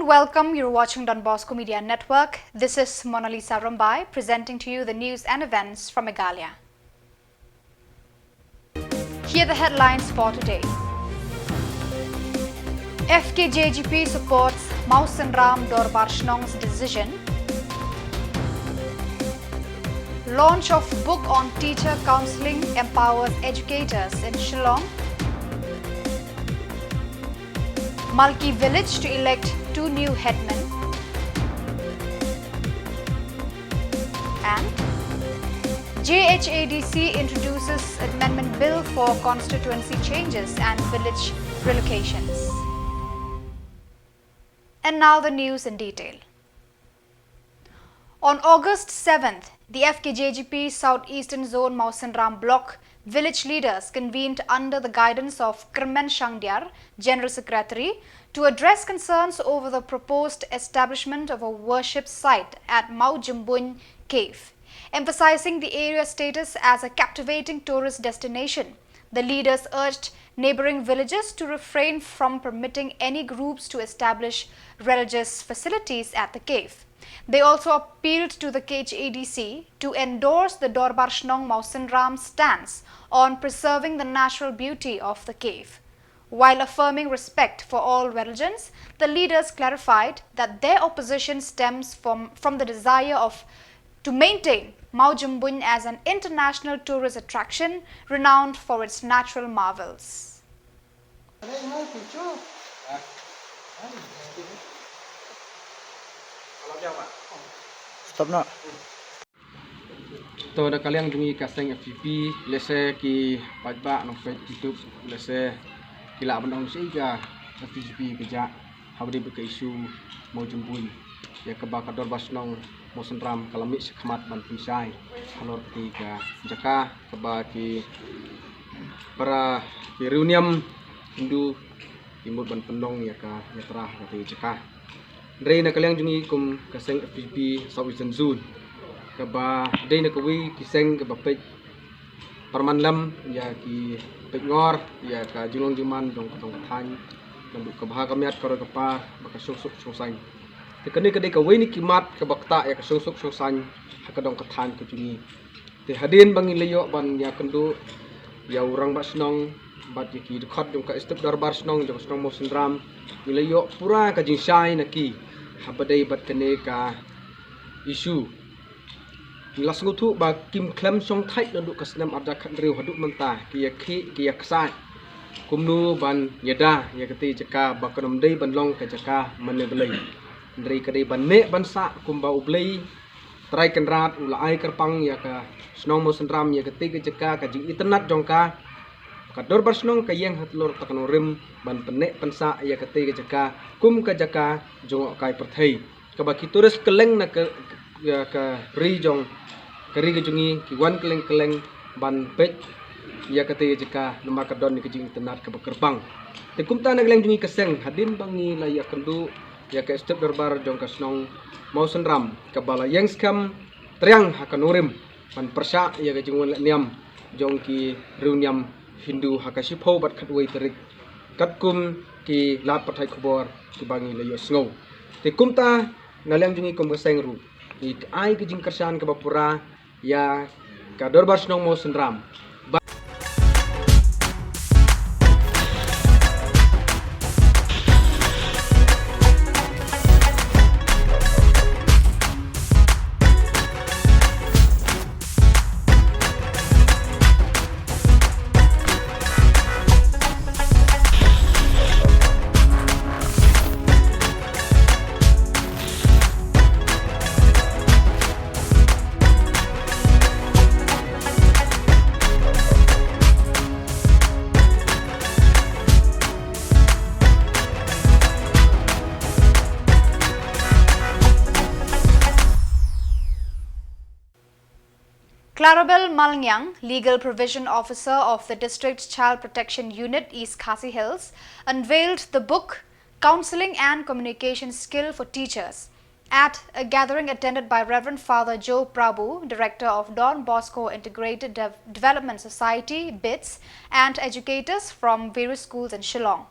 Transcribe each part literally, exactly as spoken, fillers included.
Welcome, you're watching Don Bosco Media Network. This is Monalisa Rumbai, presenting to you the news and events from Meghalaya. Here are the headlines for today. F K J G P supports Mawsynram Dorbar Shnong's decision. Launch of book on teacher counselling empowers educators in Shillong. Malki village to elect two new headmen. And J H A D C introduces amendment bill for constituency changes and village relocations. And now the news in detail. On August seventh, the F K J G P Southeastern Zone Mawsynram Block village leaders convened under the guidance of Kyrmen Shangdiar, General Secretary, to address concerns over the proposed establishment of a worship site at Mawjymbuin Cave. Emphasizing the area's status as a captivating tourist destination, the leaders urged neighboring villages to refrain from permitting any groups to establish religious facilities at the cave. They also appealed to the K H A D C to endorse the Dorbar Shnong Mawsynram's stance on preserving the natural beauty of the cave. While affirming respect for all religions, the leaders clarified that their opposition stems from, from the desire of to maintain Mawjymbuin as an international tourist attraction renowned for its natural marvels. Stop noh. To, na ka liang jong ngi ka seng F K J G P, lehse ki paidbah nongpeit YouTube, lehse ki lah ban ong shi ka F K J G P ka jia haba ïadei bad ka issue Mawjymbuin, ïa kaba ka Dorbar Shnong Mawsynram ka la mih shakhmat ban pynshai halor kata ka jaka kaba ki para, ki riewniam Hindu ki mut ban pynlong ïa ka yatra ha kata ka jaka. Hynrei na ka liang jong ngi kum ka seng F K J G P South Eastern Zone, kaba dei na kawei ki seng kaba peit pyrman lem ïa ki, peit ngor ïa ka jinglong jingman jong ka dong ka thaiñ, naduh ka bha ka miat, ka roi ka par bad ka shongsuk shongsaiñ. Te kane ka dei kawei na ki mat kaba ktah ïa ka shongsuk shongsaiñ ha ka dong ka thaiñ ka jong ngi. Te hadien ba ngi la ïoh ban ïakynduh ïa u rangbah shnong bad ïa ki dkhot jong ka Step Dorbar Shnong jong ka shnong Mawsynram, ngi la ïoh pura ka jingshai na ki haba ïadei bad kane ka issue. Ngi la sngewthuh ba kim khlem shongthait naduh ka snem ar hajar khathynriew haduh mynta ki ïakhih ki ïaksaid kumno ban ïada ïa kata ka jaka ba kan ym dei ban long ka jaka mane blei. Hynrei ka dei ban neh ban sah kumba U Blei Trai Kynrad u la ai kyrpang ïa ka shnong Mawsynram, ïa kata ka jaka, ka jingitynnad jong ka. Ka Dorbar Shnong ka ïeng halor kata ka nongrim ban pynneh pynsah ïa kata ka jaka kum ka jaka jngohkai pyrthei, kaba ki tourist kylleng na ka, ïa ka ri jong, ka ri ka jong ngi, ki wan kylleng kylleng ban peit ïa kata ka jaka namar ka don ka jingitynnad kaba kyrpang. Te kumta na ka liang jong ngi ka seng, hadien ba ngi la ïakynduh ïa ka Step Dorbar jong ka shnong Mawsynram kaba la ïeng skhem triang ha ka nongrim ban pyrshah ïa ka jingwan leh niam jong ki riewniam Hindu ha ka shiphew bad khatwei tarik, katkum ki lad pathai khubor kiba ngi la ïohsngew. Te kumta na liang jong ngi kum ka seng ruh, ngi ai ka jingkyrshan kaba pura ïa ka Dorbar Shnong Mawsynram. Clarabel Malngiang, Legal Provision Officer of the District Child Protection Unit, East Khasi Hills, unveiled the book Counselling and Communication Skill for Teachers at a gathering attended by Reverend Father Joe Prabhu, Director of Don Bosco Integrated Dev- Development Society, BIDS, and educators from various schools in Shillong.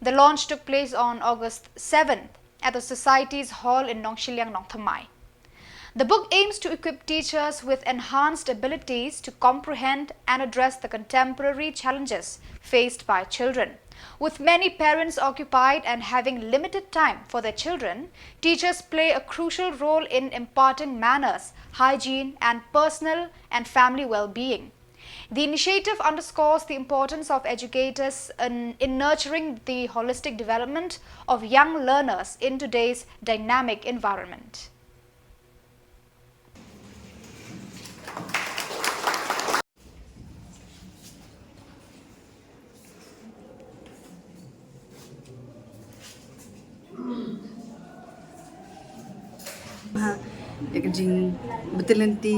The launch took place on August seventh at the Society's Hall in Nongshiliang, Nongthymmai. The book aims to equip teachers with enhanced abilities to comprehend and address the contemporary challenges faced by children. With many parents occupied and having limited time for their children, teachers play a crucial role in imparting manners, hygiene, and personal and family well being. The initiative underscores the importance of educators in, in nurturing the holistic development of young learners in today's dynamic environment. Ha, ïa ka jingbatai lynti,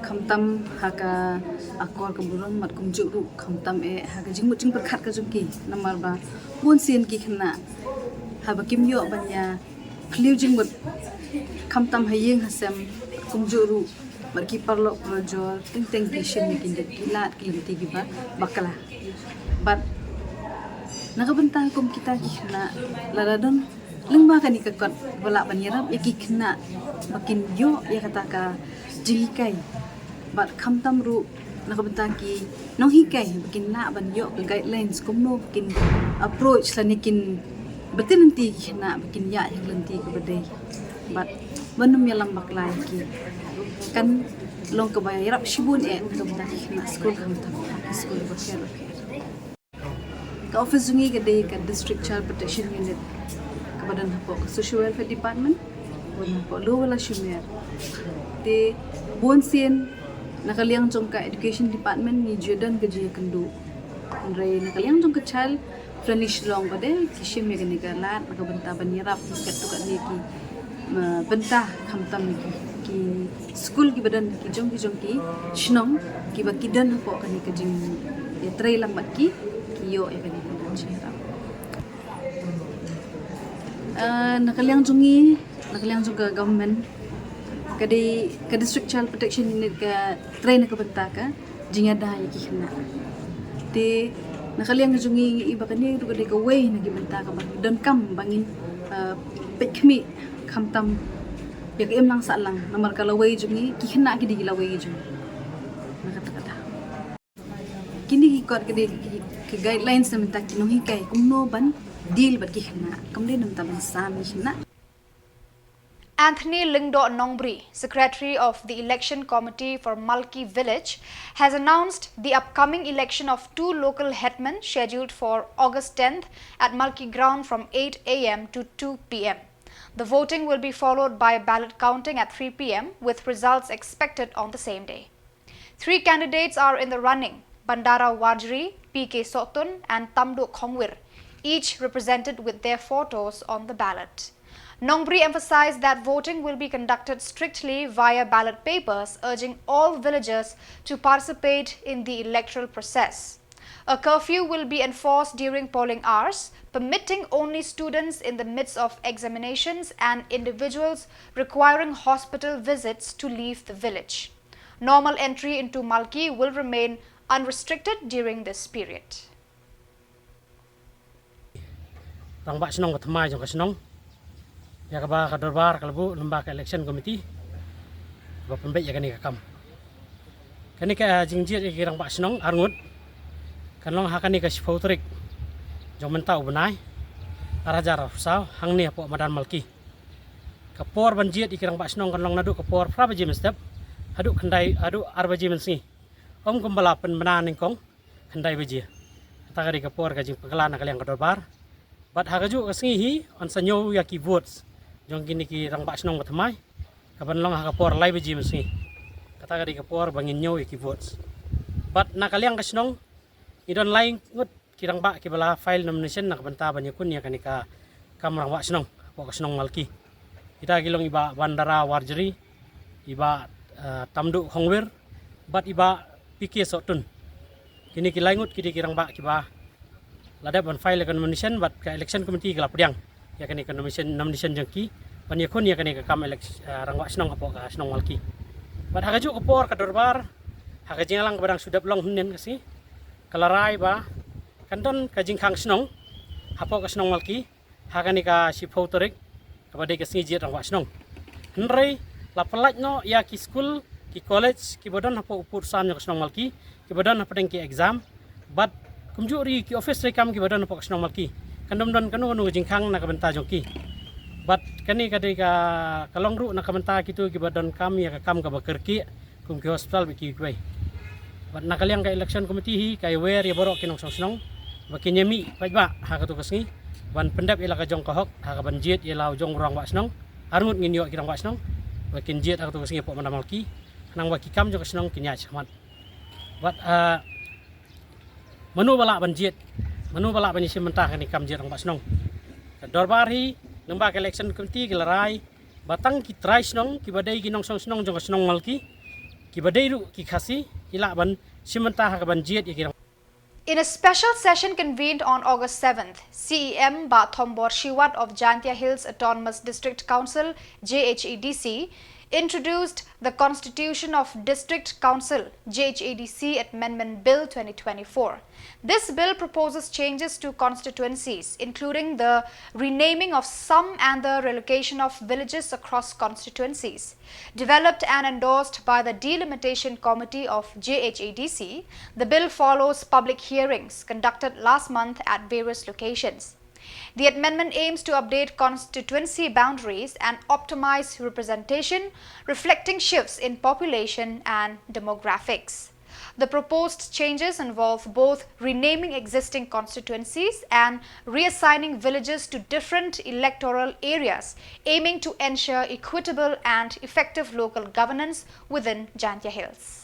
khamtam ha ka akor ka burom, bad kumjuh ruh khamtam eh ha ka jingmut jingpyrkhat ka jong ki, namar ba bun sien ki khynnah haba kim ïoh ban ïa phylliew jingmut, khamtam ha ïing ha sem, kumjuh ruh bad ki paralok parajor, teng teng ki shim ïa ki lad ki lynti kiba bakla. Bad na ka bynta kum kita ki khynnah, lada don lyngba kane ka kot ba lah ban ïarap ïa ki khynnah ba kin ïoh ïa kata ka jinghikai. Bad khamtam ruh na ka bynta ki nonghikai ba kin lah ban ïoh ka guidelines kumno ba kin approach lane kin batai lynti ki khynnah ba kin ïaid ïa ka lynti kaba dei. Bad ban ym ïalam bakla ïa ki. Kan long kaba ïarap shibun eh na ka bynta ki khynnah skul, khamtam ki skul ba pher ba pher. Ka office jong ngi ka dei ka District Child Protection Unit kaba don hapoh ka Social Welfare Department, kaba don hapoh Lower Lashimer. Te bun sien na ka liang jong ka Education Department ngi ju don ka jingïakynduh. Hynrei na ka liang jong ka Child Friendly Shillong pat de ki shim ïa kane ka lad na ka bynta ban ïarap ïa katto katne ki, uh, bynta, khamtam ki, ki skul kiba don ki jong ki jong ki shnong kiba ki don hapoh kane ka jingïatrei lang bad ki, ki ïoh ïa kane ka jingïarap. Uh, na ka liang jong ngi, na ka liang jong ka government, ka dei ka District Child Protection Unit ka trei na ka bynta ka jingïada ïa ki khynnah. Te na ka liang ka jong ngi, ngi i ba kane ruh ka dei kawei na ki bynta kaba donkam ba ngin, uh, peit khmih khamtam ïa ka imlang sahlang, namar ka lawei jong ngi, ki khynnah ki dei ki lawei jong ngi. Na kata kata. Kine ki kot ka dei ki, ki guidelines na bynta ki nonghikai kumno ban deal bad ki khynnah. Kam dei na bynta ban sam ki khynnah. Anthony Lyngdoh Nongbri, Secretary of the Election Committee for Malki Village, has announced the upcoming election of two local headmen scheduled for August tenth at Malki Ground from eight a m to two p m. The voting will be followed by ballot counting at three p m, with results expected on the same day. Three candidates are in the running: Bandara Warjri, P K Sohtun, and Tamduk Khongwir, each represented with their photos on the ballot. Nongbri emphasized that voting will be conducted strictly via ballot papers, urging all villagers to participate in the electoral process. A curfew will be enforced during polling hours, permitting only students in the midst of examinations and individuals requiring hospital visits to leave the village. Normal entry into Malki will remain unrestricted during this period. Rangbah shnong ba thymmai jong ka shnong, ïa kaba ka dorbar ka la buh lyngba ka election committee ba pynbeit ïa kane ka kam. Kane ka jingjied ïa ki rangbah shnong arngut kan long ha kane ka shiphew tarik jong mynta u bnai, ar hajar arphew saw, hangne hapoh madan Malki. Ka por ban jied ïa ki rangbah shnong kan long naduh ka por phra baje mynstep haduh khyndai, haduh ar baje mynsngi. Ym kumba la pynbna nyngkong, khyndai baje. Kata ka dei ka por ka jingpynkhlaiñ na ka liang ka dorbar. Bad ha kajuh ka sngi hi yn sa ñiew ïa ki votes jong kine ki rangbah shnong ba thymmai, kaban long ha ka por lai baje mynsngi. Kata ka dei ka por ba ngin ñiew ïa ki votes. Bad na ka liang ka shnong, ngi don lai ngut ki rangbah kiba la file nomination na ka bynta ban ïakhun ïa kane ka kam rangbah shnong hapoh ka shnong Malki. Kita ki long i Bah Bandara Warjri, i Bah, eh, Tamduk Hongwir, bad i Bah P K Sohtun. Kine ki lai ngut ki dei ki rangbah kiba la dep ban file ka nomination, bad ka election committee ka la pdiang ïa kane ka nomination, nomination jong ki ban ïakhun ïa kane ka kam elec-, eh, rangbah shnong hapoh ka shnong Malki. Bad ha kajuh ka por ka dorbar, ha ka jingïalang kaba dang shu dep long hynnin ka sngi, ka la rai ba kan don ka jingkhang shnong hapoh ka shnong Malki ha kane ka shiphew tarik Kaba dei ka sngi jied rangbah shnong. Hynrei la pyllait noh ïa ki skul, ki college kiba don hapoh u pud sam jong ka shnong Malki, kiba don hapdeng ki exam. Bad kumjuh ruh ki office treikam kiba don hapoh ka shnong Malki, kan ym don kano kano ka jingkhang na ka bynta jong ki. Bad kane ka dei ka, ka long ruh na ka bynta kito kiba donkam ïa ka kam kaba kyrkieh kum ki hospital bad kiwei kiwei. Bad na ka liang ka election committee hi ka ïawer ïa baroh ki nongshong shnong ba kin ïamih paidbah ha kato ka sngi ban pyndep ïa la ka jong ka hok ha kaban jied ïa la u jong u rangbah shnong. Arngut ngin ïoh ki rangbah shnong ba kin jied ha kato ka sngi hapoh Manda Malki, khnang ba ki kam jong ka shnong kin ïaid shakhmat. Bad, ah, mano ba lah ban jied, mano ba lah ban ïashim bynta ha kane ka kam jied rangbah shnong? Ka dorbar hi, lyngba ka election committee ki la rai ba tang ki trai shnong kiba dei ki nongshong shnong jong ka shnong Malki, kiba dei ruh ki Khasi, ki lah ban shim bynta ha kaban jied ïa ki rang. In a special session convened on August seventh, C E M Bah Thombor Shiwat of Jaintia Hills Autonomous District Council, J H A D C, introduced the Constitution of District Council, J H A D C Amendment Bill twenty twenty-four. This bill proposes changes to constituencies, including the renaming of some and the relocation of villages across constituencies. Developed and endorsed by the Delimitation Committee of J H A D C, the bill follows public hearings conducted last month at various locations. The amendment aims to update constituency boundaries and optimize representation, reflecting shifts in population and demographics. The proposed changes involve both renaming existing constituencies and reassigning villages to different electoral areas, aiming to ensure equitable and effective local governance within Jaintia Hills.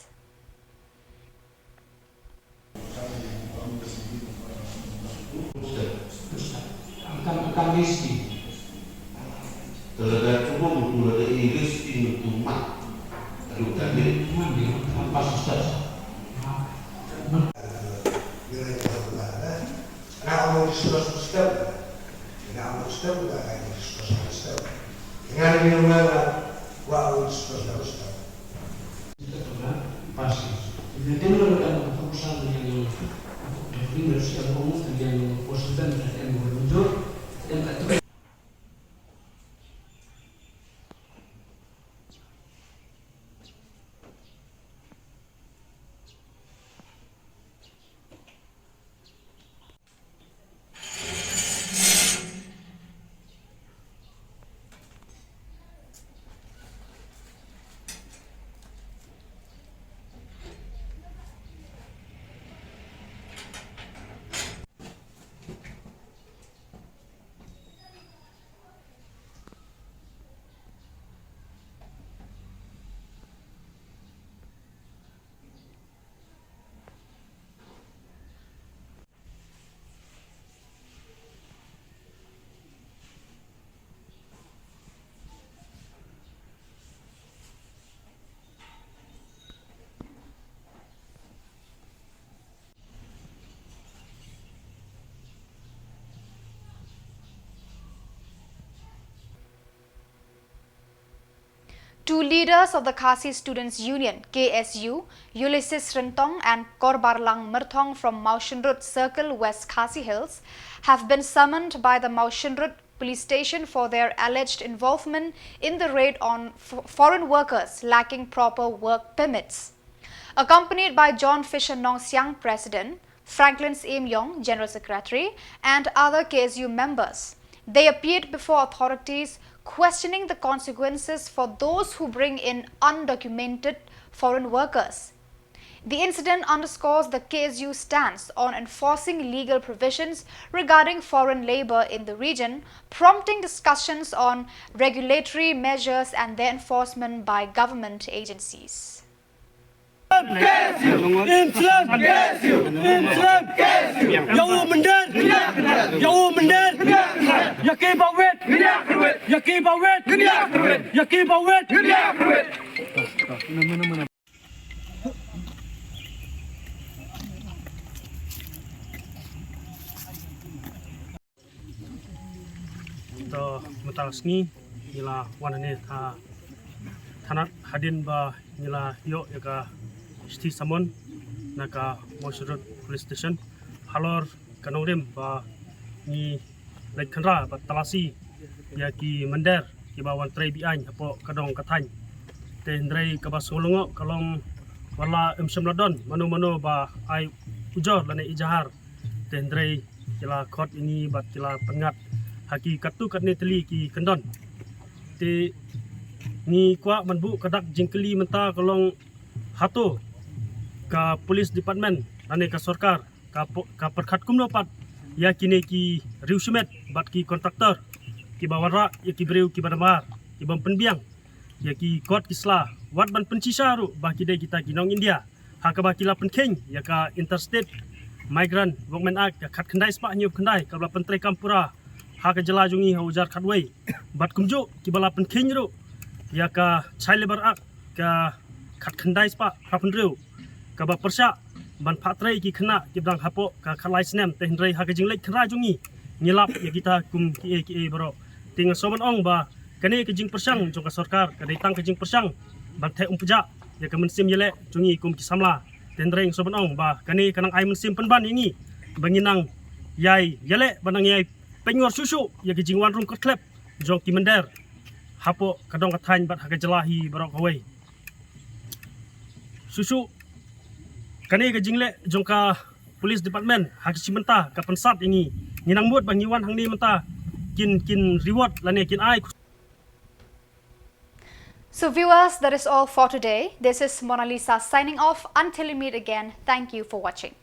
Two leaders of the Khasi Students Union, K S U, Ulysses Ryntong and Korbarlang Myrthong from Mawshynrut Circle, West Khasi Hills, have been summoned by the Mawshynrut Police Station for their alleged involvement in the raid on f-, foreign workers lacking proper work permits. Accompanied by John Fisher Nongsiang, President, Franklin Syiem Yong, General Secretary, and other K S U members, they appeared before authorities, questioning the consequences for those who bring in undocumented foreign workers. The incident underscores the K S U stance on enforcing legal provisions regarding foreign labor in the region, prompting discussions on regulatory measures and their enforcement by government agencies. Inslam! Inslam! Ïa u mynder! Ïa u mynder! Ïa ki ba wit! Ïa ki ba wit! Ïa ki ba wit! To mynta ka sngi ngi la wan hangne ha thanat hadien ba ngi la ïoh ïa ka shithi summon na ka Mawshynrut Police Station halor ka nongrim ba ngi leit khynra bad talasi ïa ki mynder kiba wan trei biang hapoh ka dong ka thaiñ. Te hynrei kaba sngewlyngngoh ka long wat la ym shym la don mano mano ba ai ujor lane ijahar. Te hynrei ki la khot ïa ngi bad ki la pynngat ha ki katto katne tylli ki kyndon. Te ngi kwah ban buh ka dak jingkylli mynta ka long, hato ka police department lane ka sorkar ka po-, ka pyrkhat kumno pat ïa kine ki riew shimet bad ki contractor kiba wanrah ïa ki briew kiba namar, kiba pynbiang ïa ki kot ki sla, wat ban pynshisha ruh ba ki dei kita ki nong India, ha kaba ki la pynkheiñ ïa ka Interstate Migrant Workmen Act, ka khatkhyndai spah hynñiewphew khyndai, kaba la pyntreikam pura ha ka jylla jong ngi ha u hajar khatwei. Bad kumjuh kiba la pynkheiñ ruh ïa ka Child Labour Act, ka khatkhyndai spah phraphew hynriew, kaba pyrshah ban phah trei ki khynnah kiba dang hapoh ka khatlai snem. Te hynrei ha ka jingleit khynra jong ngi, ngi lap ïa kita kum kiei kiei baroh. Te nga sngewbha ban ong ba kane ka jingpyrshang jong ka sorkar ka dei tang ka jingpyrshang ban theh umpjah ïa ka mynsiem ïaleh jong ngi kum ki samla. Te hynrei nga sngewbha ban ong ba kane ka nang ai mynsiem pynban ïa ngi ba ngin nang ïai ïaleh, ba nang ïai pynngor shuh shuh ïa ka jingwan rung kyrkhlep jong ki mynder hapoh ka dong ka thaiñ bad ha ka jylla hi baroh kawei. Shuh shuh kane ka jingleh jong ka police department ha ka shi mynta ka pynsat ïa ngi. Ngi nang mut ba ngi wan hangne mynta kin, kin reward lane kin ai. So viewers, that is all for today. This is Mona Lisa signing off. Until we meet again, thank you for watching.